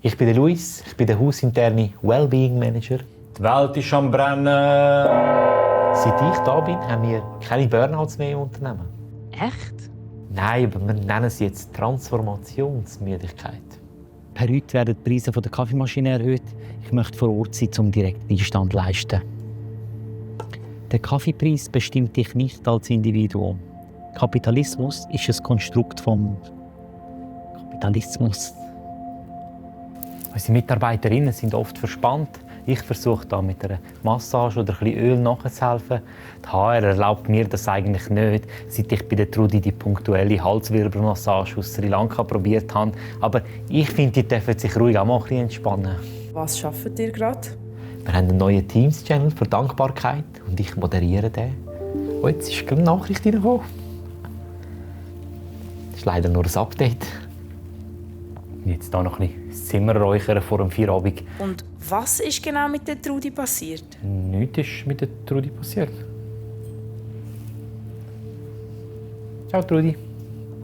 Ich bin der Luis, ich bin der hausinterne Wellbeing Manager. Die Welt ist am Brennen. Seit ich da bin, haben wir keine Burnouts mehr im Unternehmen. Echt? Nein, aber wir nennen es jetzt Transformationsmüdigkeit. Per heute werden die Preise der Kaffeemaschine erhöht. Ich möchte vor Ort sein, um direkt Einstand zu leisten. Der Kaffeepreis bestimmt dich nicht als Individuum. Kapitalismus ist ein Konstrukt vom Kapitalismus. Unsere Mitarbeiterinnen sind oft verspannt. Ich versuche da mit einer Massage oder ein bisschen Öl nachzuhelfen. Die HR erlaubt mir das eigentlich nicht, seit ich bei der Trudi die punktuelle Halswirbelmassage aus Sri Lanka probiert habe. Aber ich finde, die dürfen sich ruhig auch mal ein bisschen entspannen. Was arbeitet ihr gerade? Wir haben einen neuen Teams-Channel für Dankbarkeit und ich moderiere den. Und jetzt ist eine Nachricht reingekommen. Das ist leider nur ein Update. Jetzt hier noch ein bisschen Zimmer räuchern vor dem Feierabend. Und was ist genau mit der Trudi passiert? Nichts ist mit der Trudi passiert. Ciao Trudi.